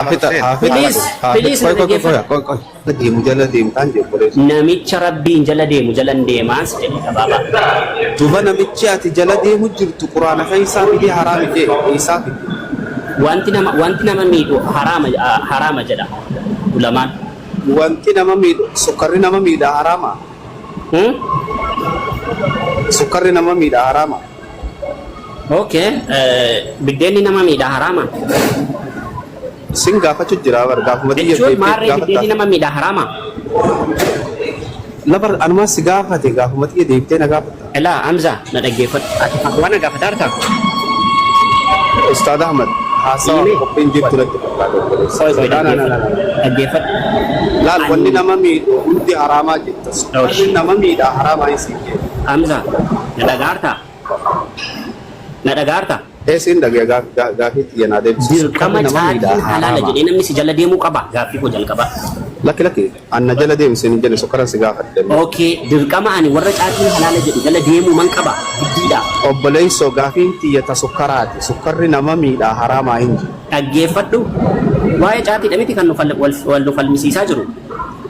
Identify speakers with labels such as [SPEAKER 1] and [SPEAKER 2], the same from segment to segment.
[SPEAKER 1] Fixa haa fixa
[SPEAKER 2] Please,
[SPEAKER 1] haa fixa
[SPEAKER 2] please na
[SPEAKER 1] qoy qoy qoy
[SPEAKER 2] dhaggeeffadhu.
[SPEAKER 1] qoy qoy deemu jala deemtaan jee obboleessa.
[SPEAKER 2] Namicha Rabbiin jala deemu jalan deemaan si jedhe gabaabaa.
[SPEAKER 1] Duba namichi ati jala deemu jirtu quraana keessaa fidee haraami jee eessaa fide.
[SPEAKER 2] Wanti nama miidhu haraama haraama jedha ulamaan.
[SPEAKER 1] Wanti nama miidhu sukkarri nama miidha haraama.
[SPEAKER 2] Hmm?
[SPEAKER 1] Sukkarri nama miidha haraama.
[SPEAKER 2] Okay, biddeenni nama miidha haraama.
[SPEAKER 1] Sin gaafachuu jira bar gaafuma xiyya
[SPEAKER 2] Jechuun
[SPEAKER 1] deebitee
[SPEAKER 2] maarree
[SPEAKER 1] gaafatta.
[SPEAKER 2] biddeenni nama miidha haraama.
[SPEAKER 1] Labar anumaa si gaafate gaafuma xiyya deebitee na gaafatta.
[SPEAKER 2] Elaa Hamza na dhaggeeffadhu. Ati fatwaa na gaafataarta?
[SPEAKER 1] Ustaad Ahmad haasawa
[SPEAKER 2] Hiime.
[SPEAKER 1] qophiin jirtu natti fakkaata obboleessa.
[SPEAKER 2] Qoy qoy
[SPEAKER 1] Na na na
[SPEAKER 2] dhaggeeffadhu.
[SPEAKER 1] na na.
[SPEAKER 2] Dhaggeeffadhu.
[SPEAKER 1] Laal wanni
[SPEAKER 2] Ani
[SPEAKER 1] nama miidhu hundi haraamaa jirta. Sukkarri nama miidha haraamaa hin siin jedhe.
[SPEAKER 2] Hamza na dhagaarta? Na dhagaarta?
[SPEAKER 1] Eesiin dhagee gaafii xiyya naa deebisu.
[SPEAKER 2] Dirqama
[SPEAKER 1] Sukkarri nama miidha
[SPEAKER 2] caatiin halaala
[SPEAKER 1] haraama.
[SPEAKER 2] jedhee namni si jala deemuu qaba. Gaaffii koo jalqaba.
[SPEAKER 1] Lakki lakki anna jala deemsi hin jedhe sukkaran si gaafadhe.
[SPEAKER 2] Okay, dirqama ani warra caatiin halaala jedhu jala deemuu man qaba. Giddiidha.
[SPEAKER 1] Obboleessoo gaafiin tiyya ta sukkaraati. Sukkarri nama miidha haraamaa hin jiru.
[SPEAKER 2] Dhaggeeffadhu. Waa'ee caatiidha miti kan nu fal- wal wal nu falmisiisaa jiru.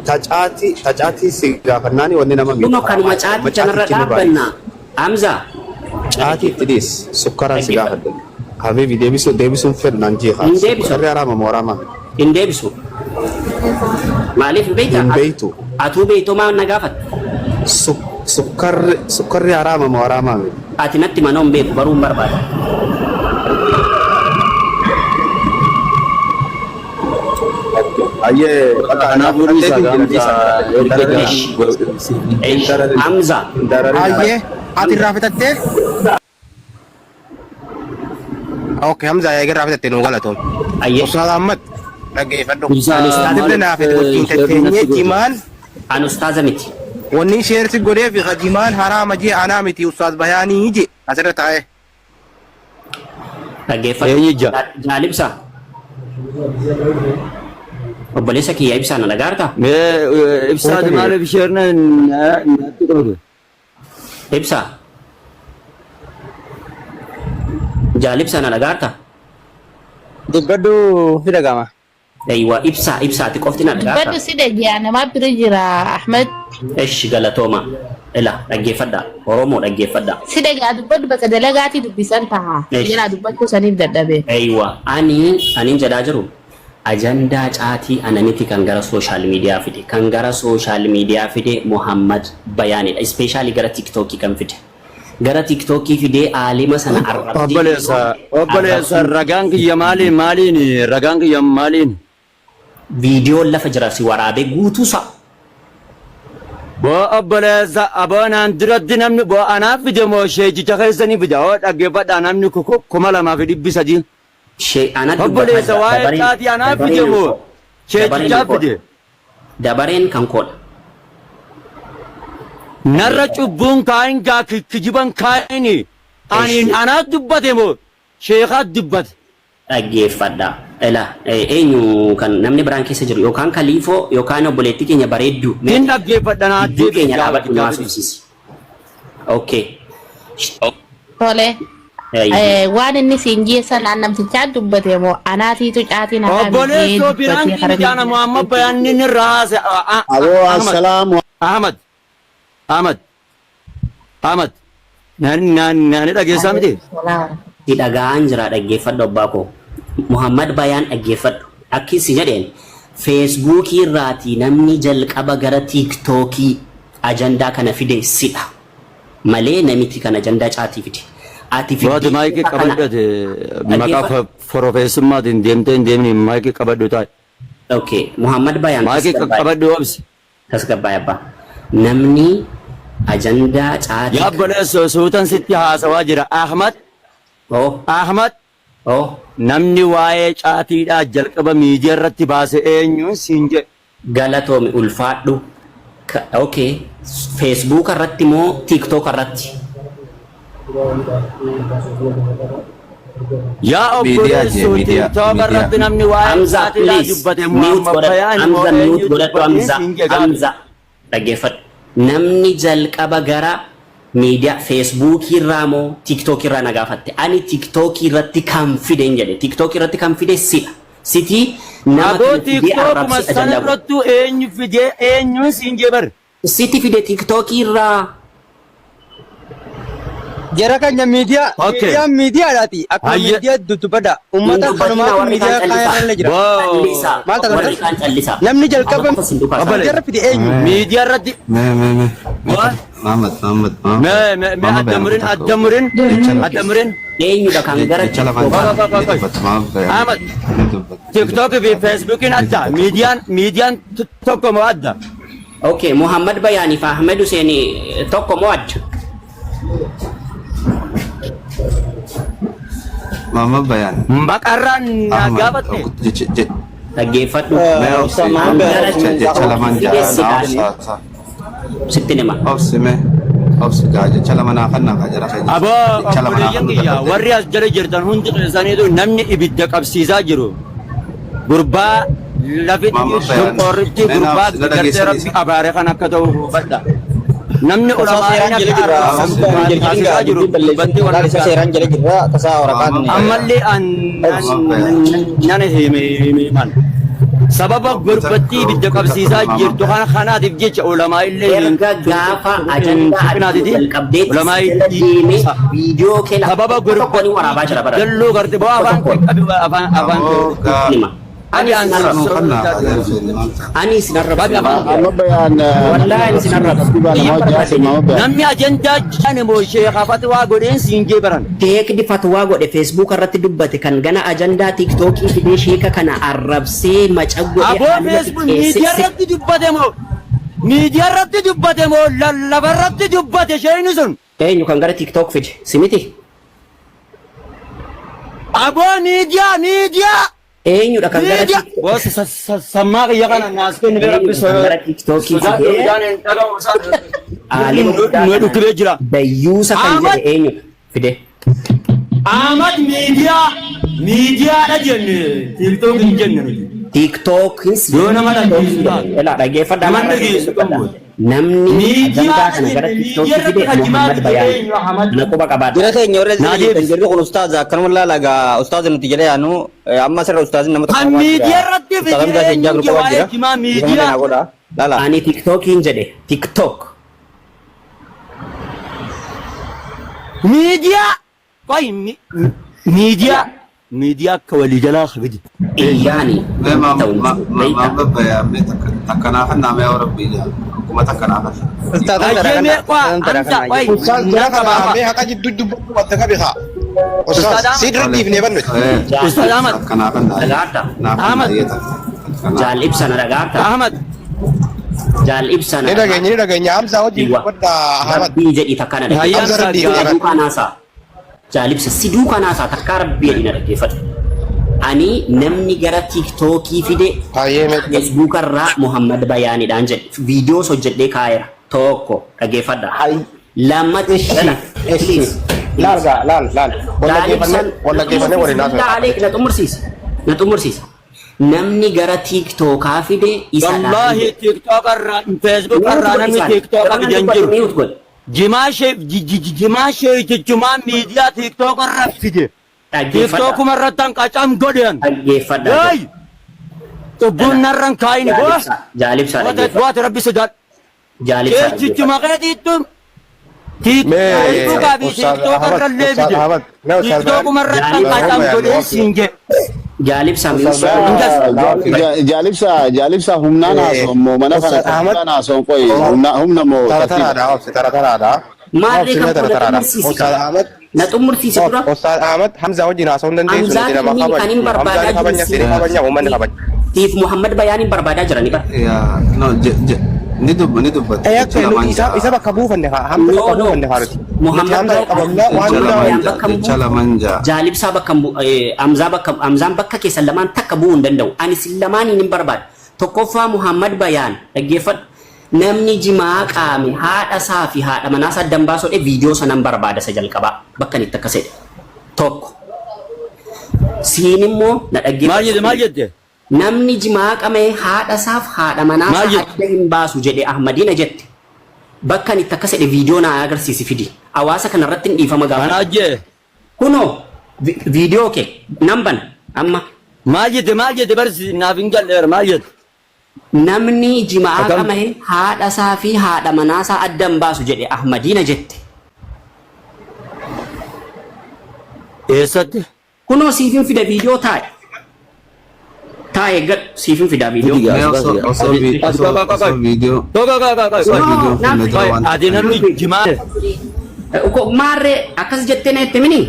[SPEAKER 1] Ta caatii ta caatii si gaafannaani wanni nama miidhu
[SPEAKER 2] Kunoo kanuma
[SPEAKER 1] haraamaa.
[SPEAKER 2] caatii
[SPEAKER 1] Amma
[SPEAKER 2] kanarra
[SPEAKER 1] caatichi nurraa
[SPEAKER 2] dhaabbanna.
[SPEAKER 1] dhiisi.
[SPEAKER 2] Hamza.
[SPEAKER 1] Caatii itti dhiisi. Sukkaraan si
[SPEAKER 2] Dhaggeeffadhu.
[SPEAKER 1] gaafadhe. Habibi deebisuu deebisuun fedhu naan jeeqa.
[SPEAKER 2] Hin deebisu.
[SPEAKER 1] Sukkarri haraama moo haraamaa miti?
[SPEAKER 2] Hin deebisu. Maaliif hin beektaa?
[SPEAKER 1] Hin beektu.
[SPEAKER 2] Atuu beektoo maal na gaafatta?
[SPEAKER 1] Sukkarri sukkarri haraama moo haraamaa miti?
[SPEAKER 2] Ati natti manoo hin beeku baruu hin barbaada.
[SPEAKER 1] Ayyee bakka
[SPEAKER 3] Kanaafuu
[SPEAKER 1] fudhadheetiin
[SPEAKER 3] dhiisaa
[SPEAKER 1] jira dhiisaa
[SPEAKER 3] gaamsa
[SPEAKER 1] hin dararin
[SPEAKER 2] Ish.
[SPEAKER 1] hin
[SPEAKER 2] Ish.
[SPEAKER 1] dararin
[SPEAKER 2] Hamza.
[SPEAKER 1] hin dararin.
[SPEAKER 4] Ayyee ati irraa fitattee? Okay, Hamza eega irraa fitattee nuu galatoom.
[SPEAKER 2] Ayyee.
[SPEAKER 4] Ustaaz Ahmad dhaggeeffadhu.
[SPEAKER 3] Ibsaa
[SPEAKER 2] Ani ustaaza
[SPEAKER 4] Sirri
[SPEAKER 3] maaliif
[SPEAKER 4] naa fide wajjin
[SPEAKER 3] sheerri
[SPEAKER 4] tetteenyee
[SPEAKER 3] natti goote?
[SPEAKER 4] jimaan
[SPEAKER 2] Ani ustaaza miti.
[SPEAKER 4] wanni sheersi godhee fi jimaan haraama jee anaa miti Ustaaz Bayaanii jee asirra taa'ee.
[SPEAKER 2] Dhaggeeffadhu.
[SPEAKER 3] Eenyu ija?
[SPEAKER 2] Jaalibsa. Obboleessa kiyya ibsaa na dhagaarta?
[SPEAKER 3] Mee ibsaati maaliif sheerna natti goote?
[SPEAKER 2] Ibsaa. Jaalibsa na dhagaarta?
[SPEAKER 5] Dubbadhu si dhagama.
[SPEAKER 2] Eeywa ibsaa ibsaati qofti na dhagaarta?
[SPEAKER 6] Dubbadhu si dhagi'a nama bira jira Ahmed.
[SPEAKER 2] Eshi galatooma. Ila dhaggeeffadha. Oromoo dhaggeeffadha.
[SPEAKER 6] Si dhagi'a dubbadhu bakka dalagaatii dubbisan taha. Si
[SPEAKER 2] Eshi.
[SPEAKER 6] jalaa dubbachuu saniif dadhabe.
[SPEAKER 2] Eeywa ani anin jedhaa jiru ajandaa caatii ana miti kan gara social media fide kan gara social media fide Muhammad Bayaanidha. Especially gara TikTok kan fide. Gara TikTok fidee aalima sana arrabsee
[SPEAKER 3] Obboleessa obboleessa
[SPEAKER 2] arrabsuu
[SPEAKER 3] ragaan kiyya maaliin maaliin ragaan kiyya maaliin?
[SPEAKER 2] Viidiyoon lafa jira si waraabee guutuusaa.
[SPEAKER 3] Boo obboleessa aboo naan duratti namni boo anaaf fide moo sheekicha keessanii fida hoo dhaggeeffadhaa namni 2300.
[SPEAKER 2] Shee ana dubbataa
[SPEAKER 3] Obboleessa
[SPEAKER 2] jira
[SPEAKER 3] waa'ee
[SPEAKER 2] dabareen
[SPEAKER 3] caatii anaaf fide
[SPEAKER 2] dabareen
[SPEAKER 3] moo
[SPEAKER 2] kan koo dabareen
[SPEAKER 3] sheekichaa
[SPEAKER 2] kan koodha
[SPEAKER 3] fide?
[SPEAKER 2] dabareen kan koodha.
[SPEAKER 3] Narra
[SPEAKER 2] Dhaggeeffadhu.
[SPEAKER 3] cubbuun kaayin gaa kijiban kaayini aniin
[SPEAKER 2] Eshi
[SPEAKER 3] anaat dubbate moo sheekaat dubbate?
[SPEAKER 2] Dhaggeeffadha. Ela eenyu kan namni biraan keessa jiru yookaan kaliifoo yookaan obboleettii keenya bareedduu
[SPEAKER 3] Sin
[SPEAKER 2] meeti
[SPEAKER 3] dhaggeeffadha naa
[SPEAKER 2] gidduu
[SPEAKER 3] deebisi
[SPEAKER 2] keenya
[SPEAKER 3] gaa
[SPEAKER 2] dhaabadhu nu
[SPEAKER 3] gaafii.
[SPEAKER 2] haasofsiisi. Okay.
[SPEAKER 6] Tole.
[SPEAKER 2] Eeyyee.
[SPEAKER 6] Waan inni siin jee sanaan namtichaa dubbate moo anaatiitu caatiin haraami jee
[SPEAKER 3] Obboleessoo
[SPEAKER 6] dubbatee
[SPEAKER 3] biraanki
[SPEAKER 6] karaa
[SPEAKER 3] mijaana
[SPEAKER 6] miidiyaa
[SPEAKER 3] Muhammad
[SPEAKER 6] keetiin.
[SPEAKER 3] Bayaanni nirra haase
[SPEAKER 7] Aboo
[SPEAKER 3] Ahmad
[SPEAKER 7] assalaamu
[SPEAKER 3] Ahmad Ahmad Ahmad nani dhageessaa miti?
[SPEAKER 6] Alaikum salaam.
[SPEAKER 2] Si dhaga'aan jira dhaggeeffadhu abbaa koo. Muhammad Bayaan dhaggeeffadhu. Akki si jedheen Feesbuukii irraatii namni jalqaba gara Tiiktookii ajandaa kana fide sidha. Malee namiti kan ajandaa caatii fide. Ati
[SPEAKER 3] Booti
[SPEAKER 2] fiddee
[SPEAKER 3] maayikii
[SPEAKER 2] kana
[SPEAKER 3] qabadhu ati maqaa
[SPEAKER 2] dhaggeeffadhu.
[SPEAKER 3] forofeessummaatiin deemtee hin deemni maayikii qabadhu taa'i.
[SPEAKER 2] Okay. Muhammad Bayaan
[SPEAKER 3] Maayikii
[SPEAKER 2] tasgabbaa'e.
[SPEAKER 3] qabadhu obsi.
[SPEAKER 2] Tasgabbaa'e abbaa. Namni ajandaa caatii
[SPEAKER 3] Yaa
[SPEAKER 2] kana
[SPEAKER 3] obboleessoo suutan sitti haasawaa jira. Ahmad
[SPEAKER 2] Oh.
[SPEAKER 3] Ahmad
[SPEAKER 2] Oh.
[SPEAKER 3] namni waa'ee caatiidhaa jalqaba miidiyaa irratti baase eenyuun siin jedhe.
[SPEAKER 2] Galatoomi ulfaadhu. Okay. Facebook irratti moo TikTok irratti?
[SPEAKER 3] Yaa
[SPEAKER 1] Miidiyaa jee
[SPEAKER 3] obboleessoo
[SPEAKER 1] miidiyaa
[SPEAKER 3] TikTok
[SPEAKER 1] miidiyaa.
[SPEAKER 3] irratti namni waa'ee
[SPEAKER 2] Hamza
[SPEAKER 3] caatiidhaa
[SPEAKER 2] please
[SPEAKER 3] dubbate
[SPEAKER 2] mute
[SPEAKER 3] Muhammad
[SPEAKER 2] godhadhu.
[SPEAKER 3] Bayaan moo
[SPEAKER 2] Hamza mute
[SPEAKER 3] eenyu
[SPEAKER 2] godhadhu
[SPEAKER 3] dubbateen
[SPEAKER 2] Hamza.
[SPEAKER 3] siin jedhe gaafi.
[SPEAKER 2] Hamza dhaggeeffadhu. Namni jalqaba gara miidiyaa Feesbuukii irraa moo TikTok irraa na gaafatte. Ani TikTok irratti kan fide hin jedhe. TikTok irratti kan fide sidha. Sitii Nama
[SPEAKER 3] Aboo
[SPEAKER 2] kana fidee
[SPEAKER 3] tiiktookuma
[SPEAKER 2] arrabsee
[SPEAKER 3] sana
[SPEAKER 2] ajandaa godhe.
[SPEAKER 3] irrattuu eenyu fidee eenyuun siin jee bar.
[SPEAKER 2] Sitti fide tiiktookii irraa.
[SPEAKER 5] Jara keenya miidiyaa
[SPEAKER 3] Okay.
[SPEAKER 5] miidiyaan miidiyaadhaati. Akkuma
[SPEAKER 3] Hayya.
[SPEAKER 5] miidiyaa dubbadha.
[SPEAKER 2] Hin
[SPEAKER 5] Uummata
[SPEAKER 2] dubbatinaa
[SPEAKER 5] kanumaatu
[SPEAKER 2] warri kaan
[SPEAKER 5] miidiyaa
[SPEAKER 2] callisaa.
[SPEAKER 5] kaayarra jira.
[SPEAKER 3] Wow.
[SPEAKER 2] Callisaa.
[SPEAKER 5] Maal taatan
[SPEAKER 2] Warri kaan callisaa.
[SPEAKER 5] Namni
[SPEAKER 2] Amma
[SPEAKER 5] jalqaba
[SPEAKER 2] qofa sin duukaa
[SPEAKER 3] Obboleessa.
[SPEAKER 5] miidiyaarra fide eenyu?
[SPEAKER 3] Miidiyaa irratti
[SPEAKER 1] Mee mee mee.
[SPEAKER 3] Waan?
[SPEAKER 1] Maamad Maamad Maamad.
[SPEAKER 3] Mee mee mee
[SPEAKER 1] Maamad
[SPEAKER 3] adda murin
[SPEAKER 1] Bayaan
[SPEAKER 3] adda murin
[SPEAKER 1] Jecha lama.
[SPEAKER 3] adda murin.
[SPEAKER 2] Eenyudha kan gara
[SPEAKER 1] Jecha lamaan
[SPEAKER 2] tiiktookii
[SPEAKER 3] Qoy, qoy, qoy,
[SPEAKER 1] ni
[SPEAKER 3] qoy.
[SPEAKER 1] dubbata Maamad Bayaan.
[SPEAKER 3] Ahmad.
[SPEAKER 1] Ni dubbata.
[SPEAKER 3] TikTok fi Facebookiin adda. Miidiyaan miidiyaan tokko moo adda?
[SPEAKER 2] Okay, Muhammad Bayaanii fi Ahmed Hussein tokko moo adda?
[SPEAKER 1] Maamad Bayaan.
[SPEAKER 3] Maqarraan na
[SPEAKER 1] Ahmad.
[SPEAKER 3] gaafatte.
[SPEAKER 1] Jecha jecha.
[SPEAKER 2] Dhaggeeffadhu.
[SPEAKER 1] Mee obsi.
[SPEAKER 2] Kan gara
[SPEAKER 1] Jecha jecha lamaan
[SPEAKER 2] tiiktookii fide
[SPEAKER 1] jaa.
[SPEAKER 2] sidhaan
[SPEAKER 1] Obsa.
[SPEAKER 2] sitti nima.
[SPEAKER 1] Obsi mee. Obsi gaa jecha lama naa kan naa jara keenya.
[SPEAKER 3] Aboo
[SPEAKER 1] Jecha lama naa
[SPEAKER 3] obboleeyyan
[SPEAKER 1] kan
[SPEAKER 3] kiyya warri as jala jirtan hundi keessaniitu namni ibidda qabsiisaa jiru. Gurbaa lafitti
[SPEAKER 1] Maamad Bayaan.
[SPEAKER 3] shonqoorritti
[SPEAKER 1] Mee naa
[SPEAKER 3] gurbaa
[SPEAKER 1] obsi na
[SPEAKER 3] gartee
[SPEAKER 1] dhageessanii
[SPEAKER 3] rabbi
[SPEAKER 1] isa.
[SPEAKER 3] abaare kan akka ta'u hubadha. Namni
[SPEAKER 5] Tasaa
[SPEAKER 3] ulamaa
[SPEAKER 5] seeraan
[SPEAKER 3] inni
[SPEAKER 5] jala
[SPEAKER 3] akka
[SPEAKER 5] jirra.
[SPEAKER 3] arrabsamu
[SPEAKER 5] Hin jalqabin
[SPEAKER 3] taasisaa
[SPEAKER 5] gaa
[SPEAKER 3] jiru
[SPEAKER 5] dubbiin balleessin.
[SPEAKER 3] dubbattee
[SPEAKER 5] Laal isa
[SPEAKER 3] wallaggaa.
[SPEAKER 5] seeraan jala jirra. Tasaa waraqaan
[SPEAKER 3] Ammallee an nan himan. Sababa gurbattii ibidda qabsiisaa jirtu kana kanaatiif jecha ulamaa illee hin
[SPEAKER 2] Erga gaafa ajandaa ati
[SPEAKER 3] tuqinaatiti
[SPEAKER 2] jalqabdeetti
[SPEAKER 3] ulamaa
[SPEAKER 2] si jala deemee viidiyoo kee lafa
[SPEAKER 3] sababa
[SPEAKER 2] tokko tokkoon waraabaa jira bara.
[SPEAKER 3] jalluu garte boo
[SPEAKER 2] Tokko
[SPEAKER 3] afaan
[SPEAKER 2] tokkoon.
[SPEAKER 3] qabi afaan afaan
[SPEAKER 1] Aboo gaa.
[SPEAKER 2] Nima. Ani
[SPEAKER 3] Ani an
[SPEAKER 2] isin arrabsu.
[SPEAKER 1] Sanuu kan naa jara keenya maal ta'a.
[SPEAKER 2] Ani isin arrabsu.
[SPEAKER 3] Qabi afaan
[SPEAKER 7] Amma bayaan
[SPEAKER 2] Wallaahi ani isin arrabsu.
[SPEAKER 7] tartiibaa
[SPEAKER 2] Biyya
[SPEAKER 7] nama hojii
[SPEAKER 2] barbaade
[SPEAKER 7] haasa'e bayaan.
[SPEAKER 3] Namni ajandaa jane moo sheekha fatwaa godheen siin jee baran.
[SPEAKER 2] Sheekni fatwaa godhe Facebook irratti dubbate kan gana ajandaa tiiktookii fidee sheeka kana arrabsee maca godhee
[SPEAKER 3] Aboo
[SPEAKER 2] haaluma
[SPEAKER 3] Facebook
[SPEAKER 2] xiqqeessee
[SPEAKER 3] miidiyaa irratti dubbate moo miidiyaa irratti dubbate moo lallaba irratti dubbate sheekni sun.
[SPEAKER 2] Eenyu kan gara tiiktook fide si miti?
[SPEAKER 3] Aboo miidiyaa miidiyaa
[SPEAKER 2] Eenyudha kan gara
[SPEAKER 3] miidiyaa. Boos sammaa kiyya kana naas kenni bee rabbi
[SPEAKER 2] Eenyudha kan gara tiiktookii
[SPEAKER 3] sodaadhu
[SPEAKER 2] fidee
[SPEAKER 3] midhaan hin dhagahu isaan.
[SPEAKER 2] aalima guddaa
[SPEAKER 3] Nu
[SPEAKER 2] kana
[SPEAKER 3] dhukkubee jira.
[SPEAKER 2] dayyuusa kan
[SPEAKER 3] Ahmad
[SPEAKER 2] jedhe eenyudha fide?
[SPEAKER 3] Ahmad miidiyaa miidiyaadha jenne tiiktook hin jenne nuti.
[SPEAKER 2] Tiiktookis
[SPEAKER 3] Yoo nama dhageessu taate.
[SPEAKER 2] Elaa dhaggeeffadhaa
[SPEAKER 3] Nama
[SPEAKER 2] maal
[SPEAKER 3] dhageessu
[SPEAKER 2] dubbadha.
[SPEAKER 3] qabu.
[SPEAKER 2] Namni
[SPEAKER 3] Miidiyaa
[SPEAKER 2] ajandaa kana gara
[SPEAKER 3] jenne
[SPEAKER 2] tiiktookii
[SPEAKER 3] miidiyaa
[SPEAKER 2] fide
[SPEAKER 3] irratti kan jimaa
[SPEAKER 2] Muhammad
[SPEAKER 3] fide
[SPEAKER 2] Bayaan
[SPEAKER 3] eenyu Ahmad.
[SPEAKER 2] na quba qabaadha.
[SPEAKER 5] Jara keenya warra
[SPEAKER 3] Naa
[SPEAKER 5] jala jirtan
[SPEAKER 3] deebisi.
[SPEAKER 5] jirri kun ustaaza akkanuma laala gaa ustaaza nuti jala yaanu amma asirra ustaazni nama tokko
[SPEAKER 3] Kan
[SPEAKER 5] qabaa jira.
[SPEAKER 3] miidiyaa irratti
[SPEAKER 5] Ustaaz
[SPEAKER 3] fide
[SPEAKER 5] Hamzaa Sheekh Jaabir
[SPEAKER 3] eenyu
[SPEAKER 5] qabaa
[SPEAKER 3] waa'ee
[SPEAKER 5] jira.
[SPEAKER 3] jimaa
[SPEAKER 5] Dhiifama
[SPEAKER 3] miidiyaa.
[SPEAKER 5] naa godha. Laala.
[SPEAKER 2] Ani tiiktookiin jedhe tiiktook.
[SPEAKER 3] Miidiyaa. Qoy miidiyaa miidiyaa akka waliigalaa fide.
[SPEAKER 2] Iyyaani
[SPEAKER 1] Mee
[SPEAKER 2] ta'u hin jiru beektaa?
[SPEAKER 1] Maamad Bayaan mee takka naa kan naa mee rabbii jaa. Akkuma takka naa kan.
[SPEAKER 5] Ustaaz Hamzaa
[SPEAKER 3] Hayyee mee
[SPEAKER 5] kana.
[SPEAKER 3] qaa
[SPEAKER 5] Hamzaa
[SPEAKER 3] Hamza
[SPEAKER 5] kana.
[SPEAKER 3] qoy
[SPEAKER 4] Ustaaz jara
[SPEAKER 3] nan
[SPEAKER 4] kana
[SPEAKER 3] qabaama.
[SPEAKER 4] mee haqa jidduu dubbachuu qabda qabi haa. Ustaaz
[SPEAKER 3] Ustaaz
[SPEAKER 4] si dura dhiifnee bannuti.
[SPEAKER 2] Jaal
[SPEAKER 3] Ustaaz Ahmad
[SPEAKER 1] Takka naa kan naa.
[SPEAKER 2] dhagaarta.
[SPEAKER 1] Naa kan
[SPEAKER 3] Ahmad
[SPEAKER 1] naa takka naa.
[SPEAKER 2] Jaal ibsa na dhagaarta.
[SPEAKER 3] Ahmad
[SPEAKER 2] Jaal ibsa na
[SPEAKER 4] Ni
[SPEAKER 2] dhagaarta.
[SPEAKER 4] dhageenya ni dhageenya Hamzaa wajjin
[SPEAKER 2] Iwa.
[SPEAKER 4] dubbadha Ahmad.
[SPEAKER 2] Rabbii jedhi takka na
[SPEAKER 3] Hayyaan
[SPEAKER 4] Hamza
[SPEAKER 2] dhaggeeffadhu.
[SPEAKER 4] rabbii
[SPEAKER 2] Si
[SPEAKER 3] saaggaa.
[SPEAKER 4] jedhan.
[SPEAKER 2] duukaa naasaa. Jaal ibsa si duukaa naasaa takkaa rabbii jedhi na dhaggeeffadhu. Ani namni gara tiiktookii fide
[SPEAKER 4] Hayyee mee.
[SPEAKER 2] Facebook irraa Muhammad Bayaanidhaan jedhe. Viidiyoos hojjedhee kaa'eera. Tokko dhaggeeffadha. Lammat
[SPEAKER 4] Ishi
[SPEAKER 2] lala
[SPEAKER 4] ishi.
[SPEAKER 2] please
[SPEAKER 4] Laal
[SPEAKER 2] please.
[SPEAKER 4] gaa laal laal. Wal
[SPEAKER 2] Jaal
[SPEAKER 4] dhaggeeffannee
[SPEAKER 2] ibsan
[SPEAKER 4] wal
[SPEAKER 2] na
[SPEAKER 4] dhaggeeffannee
[SPEAKER 2] xumursiisi.
[SPEAKER 4] waliin
[SPEAKER 2] Billaa
[SPEAKER 4] haasofna.
[SPEAKER 2] aleek na xumursiisi. Na xumursiisi. Namni gara tiiktookaa fide isadhaan
[SPEAKER 3] Wallaahi
[SPEAKER 2] jedhe.
[SPEAKER 3] TikTok irraa Facebook
[SPEAKER 2] Mute
[SPEAKER 3] irraa
[SPEAKER 2] godhi
[SPEAKER 3] namni
[SPEAKER 2] isaan.
[SPEAKER 3] TikTok
[SPEAKER 2] Yeroo nan
[SPEAKER 3] fide hin
[SPEAKER 2] dubbadhu
[SPEAKER 3] jiru.
[SPEAKER 2] mute godhi.
[SPEAKER 3] Jimaa shee jimaa sheekichumaa miidiyaa TikTok irra fide.
[SPEAKER 2] Dhaggeeffadha.
[SPEAKER 3] TikTokuma irratti han qacam godhan.
[SPEAKER 2] Dhaggeeffadha.
[SPEAKER 3] Hey! Cubbuun narran kaayini boo.
[SPEAKER 2] Jaal ibsaa. Jaal ibsaa dhaggeeffadha.
[SPEAKER 3] Waati rabbi sodaadhu.
[SPEAKER 2] Jaal ibsaa dhaggeeffadha.
[SPEAKER 3] Sheekichuma keetiittu
[SPEAKER 4] Mee
[SPEAKER 3] Facebookaa fi
[SPEAKER 4] Ustaaz
[SPEAKER 3] TikTok
[SPEAKER 4] Ahmad
[SPEAKER 3] irra illee
[SPEAKER 4] Ustaaz
[SPEAKER 3] fide.
[SPEAKER 4] Ahmad mee Ustaaz Bayaan
[SPEAKER 3] TikTokuma irratti han
[SPEAKER 2] Jaal
[SPEAKER 4] Bayaan
[SPEAKER 3] qacam
[SPEAKER 4] Bayaan
[SPEAKER 3] godheen
[SPEAKER 4] obsi.
[SPEAKER 3] siin jedhe.
[SPEAKER 2] Jaal ibsaa
[SPEAKER 4] Ustaaz
[SPEAKER 2] mute godhi.
[SPEAKER 4] Bayaan naa obsi.
[SPEAKER 7] Jaalibsa jaalibsa humnaan haasa'u moo mana kana
[SPEAKER 4] Ustaaz Ahmad
[SPEAKER 7] tartiibaan haasa'u qoyi humna humna moo
[SPEAKER 4] tara
[SPEAKER 7] tartiiba.
[SPEAKER 4] taraadha obsi tara taraadha.
[SPEAKER 2] Maarree
[SPEAKER 4] Obsi
[SPEAKER 2] kan
[SPEAKER 4] mee
[SPEAKER 2] koo
[SPEAKER 4] tara
[SPEAKER 2] na
[SPEAKER 4] taraadha.
[SPEAKER 2] xumursiisi
[SPEAKER 4] Ustaaz
[SPEAKER 2] qaba.
[SPEAKER 4] Ahmad
[SPEAKER 2] Na xumursiisi dura.
[SPEAKER 4] Ustaaz Ahmad Hamzaa wajjin haasa'uu hin dandeessu
[SPEAKER 2] Hamzaa
[SPEAKER 4] nuti nama
[SPEAKER 2] inni kan hin
[SPEAKER 4] kabajnu. Hamzaa
[SPEAKER 2] barbaadaa
[SPEAKER 4] ni
[SPEAKER 2] jiru
[SPEAKER 4] kabajna
[SPEAKER 2] si
[SPEAKER 4] sini kabajna uummanni kabajna.
[SPEAKER 2] siif Muhammad Bayaan hin barbaadaa jirani bara.
[SPEAKER 1] Yaa no je je ni dubba ni dubbata.
[SPEAKER 4] Eh
[SPEAKER 1] Jecha
[SPEAKER 4] akka nuti
[SPEAKER 1] lamaan
[SPEAKER 4] isa
[SPEAKER 1] jaa.
[SPEAKER 4] isa bakka buufanne haa Hamza
[SPEAKER 2] No
[SPEAKER 4] bakka
[SPEAKER 2] no
[SPEAKER 4] buufanne haa nuti. Nuti
[SPEAKER 2] Muhammad
[SPEAKER 4] Hamza
[SPEAKER 2] Bayaan
[SPEAKER 4] qabamna waan
[SPEAKER 1] Jecha
[SPEAKER 4] hundaa
[SPEAKER 1] lamaan
[SPEAKER 2] Bayaan
[SPEAKER 1] jaa.
[SPEAKER 2] bakka hin
[SPEAKER 1] Jecha
[SPEAKER 2] bu'u.
[SPEAKER 1] lamaan jaa.
[SPEAKER 2] Jaal ibsaa bakka hin bu'u. Hamzaa bakka Hamzaan bakka keessan lamaan takka bu'uu hin danda'u. Ani sin lamaaniin hin barbaadu. Tokkoffaa Muhammad Bayaan dhaggeeffadhu. Namni jimaa qaame haadha isaa fi haadha manaa isaa addan baasuu dhe viidiyoo sanan barbaada isa jalqabaa bakka inni itti akkas jedhe. Tokko. Siin immoo na
[SPEAKER 3] Maal
[SPEAKER 2] dhaggeeffadhu.
[SPEAKER 3] jette maal jette?
[SPEAKER 2] Namni jimaa qama'e haadha isaaf haadha manaa
[SPEAKER 3] Maal
[SPEAKER 2] isaa
[SPEAKER 3] jette?
[SPEAKER 2] adda hin baasu jedhe Ahmadiina jette. Bakka inni itti akkas jedhe viidiyoo naa agarsiisi fidi. Hawaasa kanarratti hin dhiifama
[SPEAKER 3] Kanaa
[SPEAKER 2] gaafadhu.
[SPEAKER 3] jee.
[SPEAKER 2] Kunoo viidiyoo kee nan bana amma.
[SPEAKER 3] Maal jette, maal jette barsi naaf hin galle maal jette?
[SPEAKER 2] Namni jimaa
[SPEAKER 3] Akkam?
[SPEAKER 2] qamahe haadha isaa fi haadha manaa isaa adda hin baasu jedhe Ahmadiina jette.
[SPEAKER 3] Eessatti?
[SPEAKER 2] Kunoo siifin fida viidiyoo taa'e. Taa'e eeggadhu siifin fida viidiyoo.
[SPEAKER 3] Fidi
[SPEAKER 1] Mee
[SPEAKER 3] gaa,
[SPEAKER 1] osoo
[SPEAKER 3] as
[SPEAKER 1] osoo
[SPEAKER 3] baasi
[SPEAKER 1] vi-
[SPEAKER 3] gaa. As
[SPEAKER 1] osoo
[SPEAKER 3] qoy qoy
[SPEAKER 1] osoo
[SPEAKER 3] qoy.
[SPEAKER 1] viidiyoo
[SPEAKER 3] Qoy qoy qoy qoy
[SPEAKER 1] osoo
[SPEAKER 3] qoy.
[SPEAKER 1] viidiyoo
[SPEAKER 2] Noo
[SPEAKER 1] finne
[SPEAKER 2] naaf
[SPEAKER 1] dura
[SPEAKER 3] Qoy
[SPEAKER 1] waan
[SPEAKER 3] ati
[SPEAKER 1] takka
[SPEAKER 3] namni jimaa
[SPEAKER 2] Maarree akkas jettee na jette mini?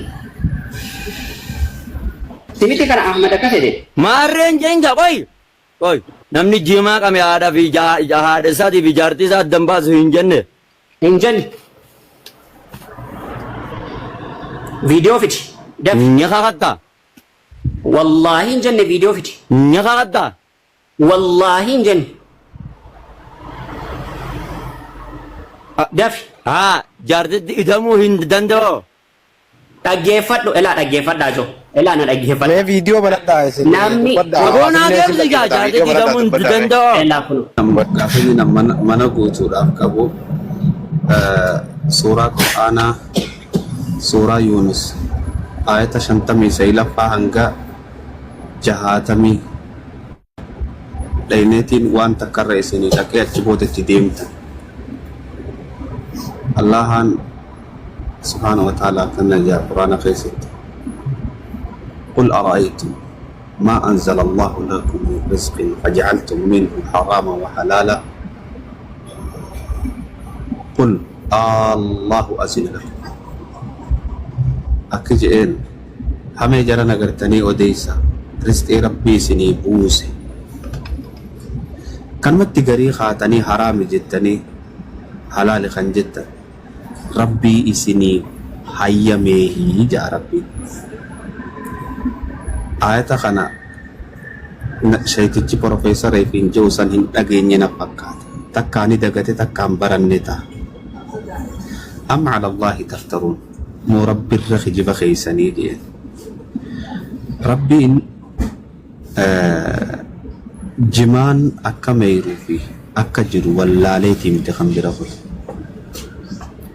[SPEAKER 2] Simiti kana Ahmad akkas jedhe.
[SPEAKER 3] Maarreen jeenga qoy. Qoy namni jimaa qame haadha fi haadha isaatii fi jaartii isaa addan baasu hin jenne.
[SPEAKER 2] Hin jenne. Viidiyoo fidi. Dafi.
[SPEAKER 3] Ni kakatta.
[SPEAKER 2] Wallaahi hin jenne viidiyoo fidi.
[SPEAKER 3] Ni kakatta.
[SPEAKER 2] Wallaahi hin jenne. Dafi.
[SPEAKER 3] Haa jaartitti idamuu hin danda'u.
[SPEAKER 2] Dhaggeeffadhu elaa dhaggeeffadhaa joo. Elaa na
[SPEAKER 4] Mee
[SPEAKER 2] dhaggeeffadha.
[SPEAKER 4] viidiyoo banadhaa isin
[SPEAKER 2] Namni
[SPEAKER 4] dubbadhaa
[SPEAKER 3] Aboonaa
[SPEAKER 4] hawaasillee isin
[SPEAKER 3] deemsi gaa
[SPEAKER 4] dhaggeeffata viidiyoo
[SPEAKER 3] jaartitti
[SPEAKER 4] banadhaa
[SPEAKER 3] idamuu hin
[SPEAKER 4] dubbadhaa mee.
[SPEAKER 3] danda'u.
[SPEAKER 2] Elaa kun.
[SPEAKER 1] Gaafa inni mana mana guutuudhaaf qabu suuraa Qur'aanaa suuraa Yuunus ayata 59ffaa hanga 60 dhayneetiin waan takkarra isinii dhaqee achi booda itti deemtan. Allahaan subhaanahu wa ta'ala akkana jedha Qur'aana keessatti. قل أرأيتم ما أنزل الله لكم من رزق فجعلتم منه حراما وحلالا قل الله أذن لكم akka je'een hamee jara nagartanii odeeysa rizqii rabbii isinii buuse kanumatti garii kaatanii haraami jettanii halaali kan jettan rabbii isinii hayyameehii ja'a rabbiin ayata kana shaytichi profeesara ifiin jiru san hin dhageenye na fakkaata takkaa ni dagate takkaan baranne ta'a أم على الله تفترون moo rabbirra kijiba keeysanii jeen rabbiin jimaan akka meeyruu fi akka jiru wallaaleetii miti kan bira kute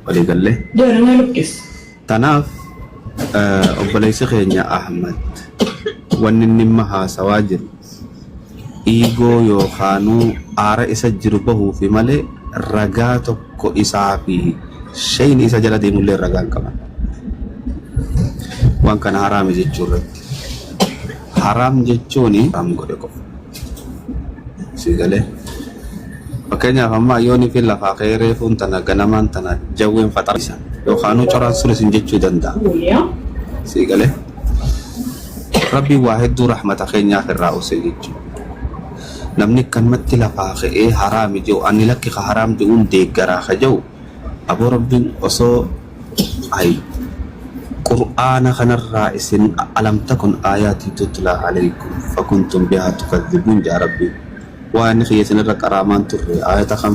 [SPEAKER 1] waliigallee tanaaf obboleessi keenya Ahmad wanni inni imma haasawaa jiru iigoo yookaanuu aara isa jiru bahuufi malee ragaa tokko isaa fi shayni isa jala deemullee ragaa hin qaban. Waan kana haraami jechuu irratti. Haraam jechuun haraam godhe qofa. Si galee. Fakkeenyaaf amma yooni fi lafaa ka'ee reefuun tana ganamaan tana jawween faxarisa yookaanuu coraan sun isin jechuu danda'a. Si galee. Rabbiin waa hedduu rahmata keenyaaf irraa use jechuudha. Namni akkanumatti lafaa ka'ee haraami jedhu ani lakki ka haraam jedhuun deeggaraa ka jedhu aboo rabbiin osoo ay qur'aana kanarraa isin ألم تكن آياتي تتلى عليكم فكنتم بها تكذبون jaa rabbiin waa inni kiyya isinirra qaraamaan turre ayata kam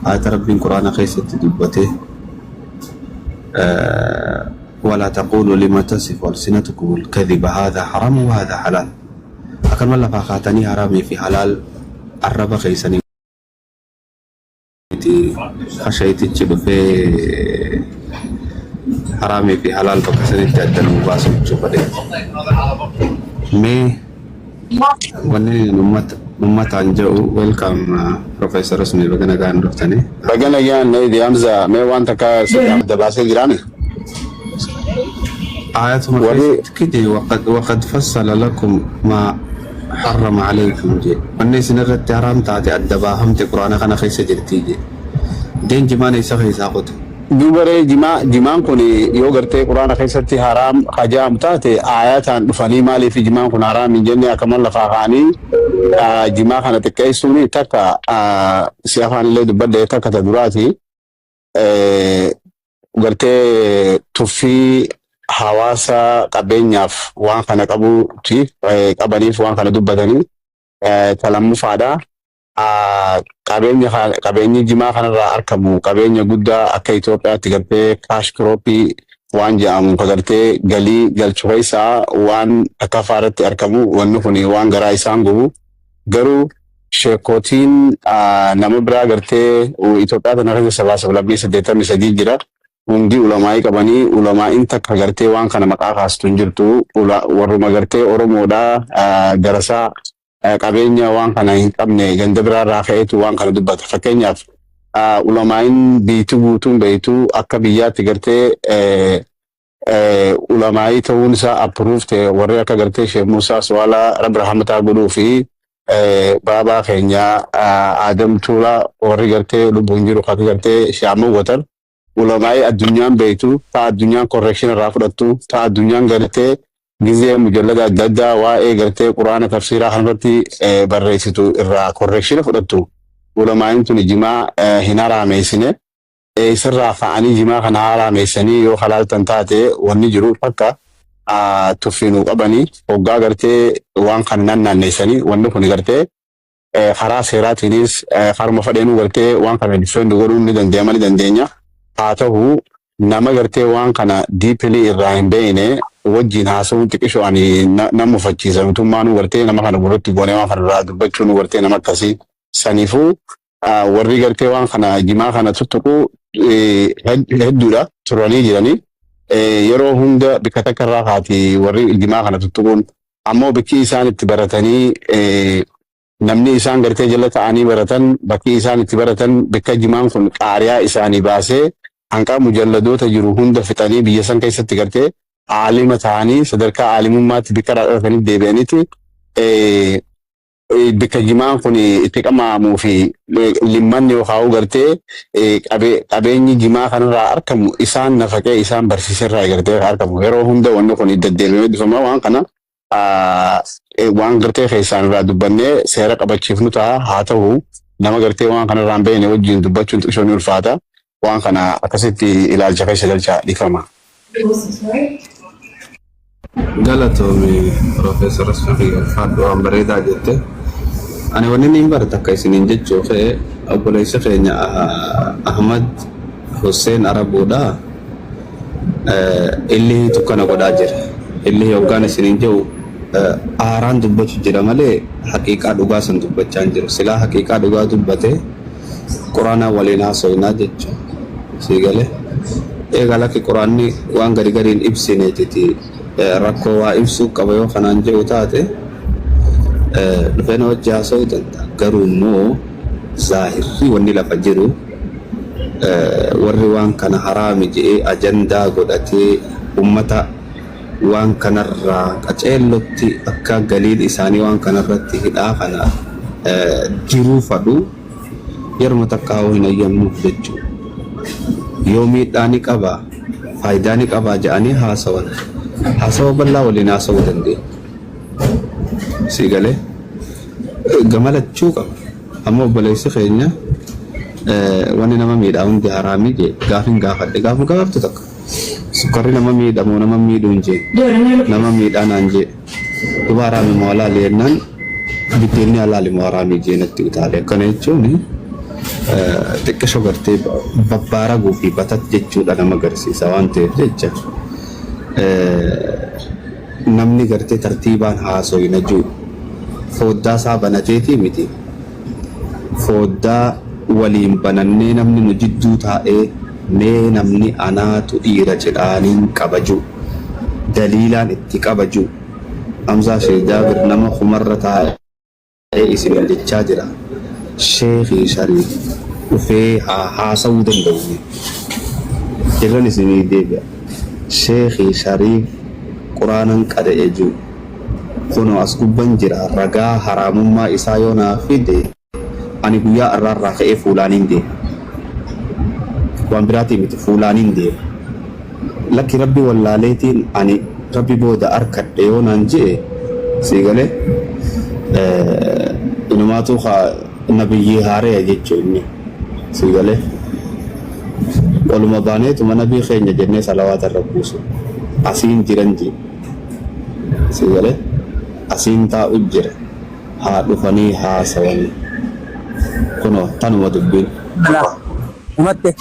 [SPEAKER 1] ayata rabbiin qur'aana keessatti dubbate ولا تقولوا لما تصف ألسنتكم الكذب هذا حرام وهذا حلال akkanuma lafaa kaatanii haraamii fi halaal arraba keessanii kashaytichi dhufee haraamii fi halaal bakka sanitti adda nuu baasu jechuu fedheeti. Mee wanni ummataan jedhu welcome Professor Usmi baga nagaan dhuftanii.
[SPEAKER 7] Baga nagaan Eidi Hamza mee waan takka si adda baasee jiraani?
[SPEAKER 1] Ayatuma
[SPEAKER 7] Warri
[SPEAKER 1] keessatti kije وقد فصل لكم ما حرم عليكم je wanni isin irratti haraam taate adda baafamte quraana kana keessa jirtii je deen jimaan isa keessaa qote.
[SPEAKER 7] Dubaree jimaa jimaan kun yoo gartee quraana keessatti haraam hajaamu taate ayataan dhufanii maaliif jimaan kun haraam hin jenne akkama lafaa kaanii jimaa kana xiqqeessuun takka si afaan illee dubbadde takka ta duraati. Gartee tuffii hawaasa qabeenyaaf waan kana qabuuti qabaniif waan kana dubbatanii ta lammaffaadha. Qabeenya qabeenyi jimaa kanarraa argamu qabeenya guddaa akka Itoophiyaatti gartee cash cropii waan jedhamu ka gartee galii galchu keessaa waan akka irratti argamu wanni kun waan garaa isaan gubu garuu sheekootiin nama biraa gartee Itoophiyaa tana keessa sabaa sablammii 83 jira. Hundi ulamaa'ii qabanii, ulamaa'iin takka gartee waan kana maqaa kaastu hin jirtu. Warruma gartee Oromoodhaa garasaa qabeenya waan kana hin qabne ganda biraarraa ka'eetu waan kana dubbata. Fakkeenyaaf, ulamaa'iin biitu guutuun beeytu akka biyyaatti gartee ulamaa'ii ta'uun isaa approve ta'e, warri akka gartee Sheekh Musaa Suwaalaa, Rabbi rahmataa godhuu, fi baabaa keenya Adam Tuulaa, warri gartee lubbuun jiru akka gartee Shaamuu Watar, ulamaa'ii addunyaan beektu, ta addunyaan correction irraa fudhattu, ta addunyaan gartee gizee mujallada adda addaa waa'ee gartee quraana tafsiiraa kanarratti barreessitu irraa correction fudhattu. Ulamaa'iin tun jimaa hin haraameessine. Isirraa ka'anii jimaa kana haraameessanii yoo halaaltan taate, wanni jiru takka tuffiinuu qabanii hoggaa gartee waan kana nannaanneessanii, wanni kun gartee karaa seeraatiinis karuma fadheenuu gartee waan kana defend godhuun ni danda'ama, ni dandeenya. Haa ta'u, nama gartee waan kana deeply irraa hin beekne wajjin haasa'uun xiqqishoo ani nama mufachiisa. Nutummaanuu gartee nama kana gurratti goonee waan kana irraa dubbachuun gartee nama akkasii. Saniifuu warri gartee waan kana jimaa kana tuttuqu hedduudha turanii jiranii. Yeroo hunda bikka takka irraa kaati warri jimaa kana tuttuquun. Ammoo bikki isaan itti baratanii, namni isaan gartee jala ta'anii baratan, bakki isaan itti baratan, bikka jimaan kun qaariyaa isaanii baasee hanqaa mujalladoota jiru hunda fixanii biyya san keessatti gartee aalima ta'anii sadarkaa aalimummaatti bikka irraa dhalatanii deebi'aniiti, bikka jimaan kun itti qamaamuu fi limmanni yookaan gartee qabeenyi jimaa kanarraa argamu isaan nafaqee isaan barsiiserraa gartee argamu. Yeroo hunda wanni kun deddeebi'amee dhufama. Waan kana waan gartee keessaan irraa dubbannee seera qabachiifnu ta'a. Haa ta'u, nama gartee waan kanarraa hin beekne wajjin dubbachuun xiqqoo ni ulfaata. Waan kana akkasitti ilaalcha keessa galchaa, dhiifama.
[SPEAKER 1] Galatoomi, Profeesar Asfafii, ulfaadhu, waan bareedaa jette. Ani wanni niin barata akka isiniin jechuu ka'e, obboleessi keenya Ahmad Hussein Arabuudha. Illi tukkana godhaa jira. Illi hoggaan isiniin jedhu aaraan dubbatu jira malee haqiiqaa dhugaa san dubbachaa hin jiru. Silaa haqiiqaa dhugaa dubbate quraanaa waliin haasofnaa jechuudha. Sii galee? Egaa lakki, quraanni waan gadi gadiin ibsineetiti rakkoo waa ibsuu qaba yoo kanaan jedhu taate, dhufee na wajji haasa'uu danda'a. Garuu immoo zaahirri wanni lafa jiru, warri waan kana haraami jedhee ajandaa godhatee ummata waan kanarraa qaceellotti akka galiin isaanii waan kanarratti hidhaa kana jiruu fadhu, yeruma takka hin ayyamnuuf jechuudha. Yoo miidhaa ni qaba, faayidaa ni qaba jedhanii haasawan, haasawa bal'aa waliin haasawuu dandeenya. Si galee? Gama lachuu qaba. Amma obboleessi keenya wanni nama miidhaa hundi haraamii jee gaafin gaafadhe, gaafa gaaftu takka. Sukkarri nama miidhamoo nama miidhuu hin jee. Nama miidhaa naan jee. Duba haraami moo halaali jennaan, biddeenni halaali moo haraamii jee natti utaale. Akkana jechuun xiqqisho gartee babbaaraguu fi batat jechuudha nama agarsiisa waan ta'eef jecha. Namni gartee tartiibaan haasoyna jiru foddaa isaa banateetii miti. Foddaa waliin banannee namni nu jidduu taa'ee, mee namni anaatu dhiira cidhaaniin qabaju, daliilaan itti qabaju. Hamzaa Sheekh Jaabir nama kumarra taa'ee isiniin jechaa jira. Sheekii Shariif dhufee haa haasa'uu danda'u. Irran isinii deebi'a. Sheekii Shariif quraanan qada'e jiru. Kunoo as gubban jira, ragaa haraamummaa isaa yoo naa fide, ani guyyaa irraarraa ka'ee fuulaaniin deema. Waan biraatii miti, fuulaaniin deema. Lakki, rabbi wallaaleetiin ani rabbi booda arkadhe yoo naan je'e, sii galee, inumaatu nabiyyii haareya jechuu inni, sii galee, waluma baaneetuma nabii keenya jennee salawaata irra buusu. Asiin jiran jee, sii galee, asiin taa'u jira, haa dhufanii haasawanii, kunoo tanuma dubbiin.
[SPEAKER 8] Umatte.